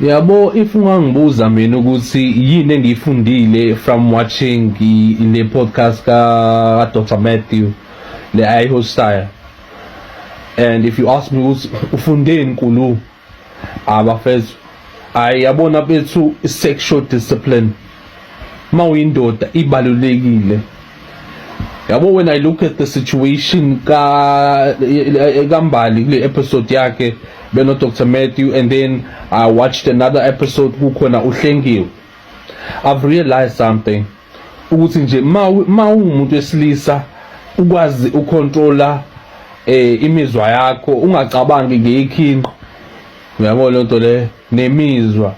Yabo, if ungangibuza mina ukuthi yini engiyifundile from watching le podcast ka Dr Matthew le ayihostayo, and if you ask me ukuthi ufundeni nkulu abafethu, hayi, yabona bethu, sexual discipline mawuyindoda ibalulekile. Yabo, when I look at the situation ka kaMbali kule episode yakhe beno Dr Matthew, and then I watched another episode kukhona uHlengiwe, I've realized something, ukuthi nje ma ungumuntu wesilisa ukwazi ucontrola imizwa yakho, ungacabangi ngeyikhinqo, uyabona lento le nemizwa,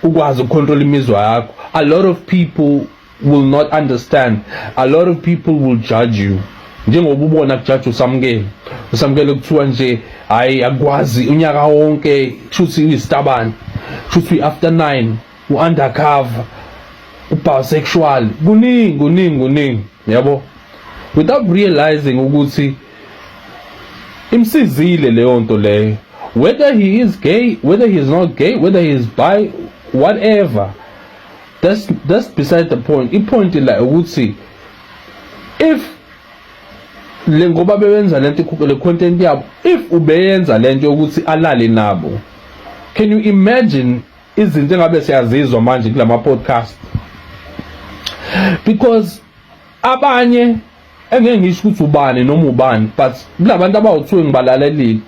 ukwazi ukucontrol imizwa yakho, a lot of people will not understand, a lot of people will judge you, njengoba ubona kujudge uSamkele. USamkele kuthiwa nje hayi, akwazi unyaka wonke, kushuthi uyisitabane, kushuthi after 9, u-undercover, ubisexual, kuningi kuningi kuningi, yabo, without realizing ukuthi imsizile leyo nto leyo, whether he is gay, whether he is not gay, whether he is bi, whatever, that's beside the point. Ipoint la ukuthi if le, ngoba bebenza lento, le content yabo, if ubeyenza lento yokuthi alale nabo, can you imagine izinto engabe siyazizwa manje kulama podcast? Because abanye, engeke ngisho ukuthi ubani noma ubani, but kulabantu abawu2 ngibalalelile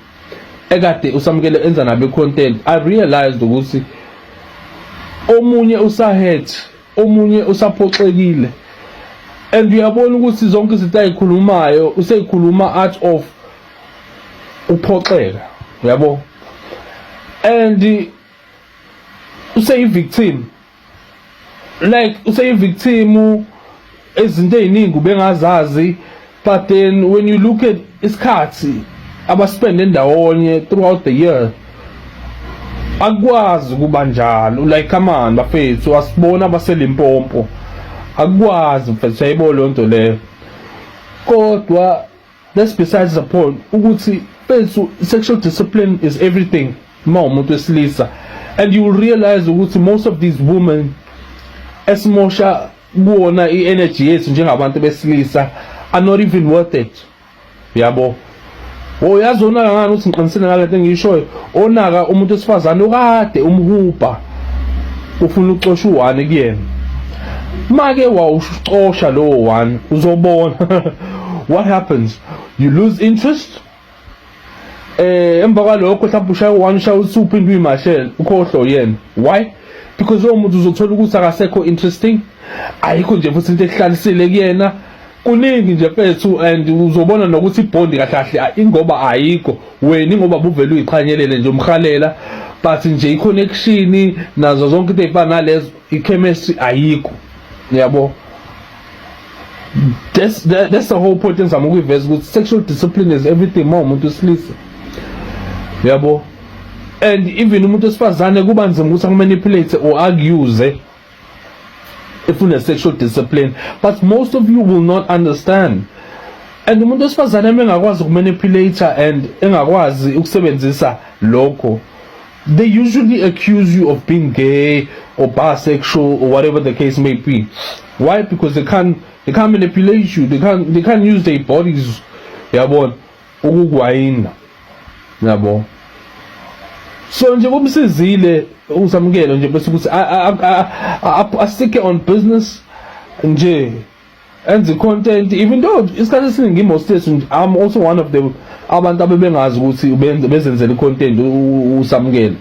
ekade uSamkele enza nabo content, I realized ukuthi omunye usahurt, omunye usaphoxekile, and uyabona ukuthi zonke izinto ayikhulumayo useyikhuluma out of uphoxeka, uyabo, and useyi-victim, like useyi-victim, izinto ey'ningi ubengazazi. But then when you look at isikhathi abaspende ndawonye throughout the year, akukwazi kuba njalo. Like, come on bafethu, asibona abaseLimpopo, akukwazi mfethu, uyayibona leyo nto leyo. Kodwa that's besides the point, ukuthi mfethu, sexual discipline is everything uma umuntu wesilisa. And you will realize ukuthi most of these women esimosha kuwona i-energy yethu njengabantu besilisa are not even worth it, yabo. Oh, yazi onaka ngani ukuthi ngiqinisile ngalento engiyishoyo? Onaka umuntu wesifazane okade umhuba ufuna ucosha u-one kuyena, make wawucosha lowo one, uzobona what happens. You lose interest. Emva kwalokho mhlawumbe ushaya u-one, ushaya u-two, uphinde uyimashele, ukhohlwe yena. Why? Because lowo muntu uzothola ukuthi akasekho interesting, ayikho nje futhi into ekuhlalisile kuyena, kuningi nje mfethu. And uzobona nokuthi ibond kahle kahle ingoba ayikho wena, ingoba buvele uyiqhanyelele nje, umhalela, but nje i-connection nazo zonke into ey'fana nalezo, i-chemistry ayikho, yabo. That's the whole point engizama ukuyiveza, ukuthi sexual discipline is everything uma umuntu wesilisa, yabo. And even umuntu wesifazane kuba nzima ukuthi akumanipulate or akuse if une sexual discipline, but most of you will not understand. And umuntu wesifazane engakwazi ukumanipulate and engakwazi ukusebenzisa lokho, they usually accuse you of being gay or bisexual or whatever the case may be. Why? Because they can't manipulate you, they can't use their bodies, yabona, ukukwayina, yabo. So nje kumsizile uSamkelo nje bese ukuthi asticke on business nje, enze content, even though isikhathi esiningi most yethu, I'm also one of the abantu abebengazi ukuthi bezenzela i-content uSamkelo.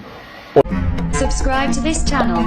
Subscribe to this channel.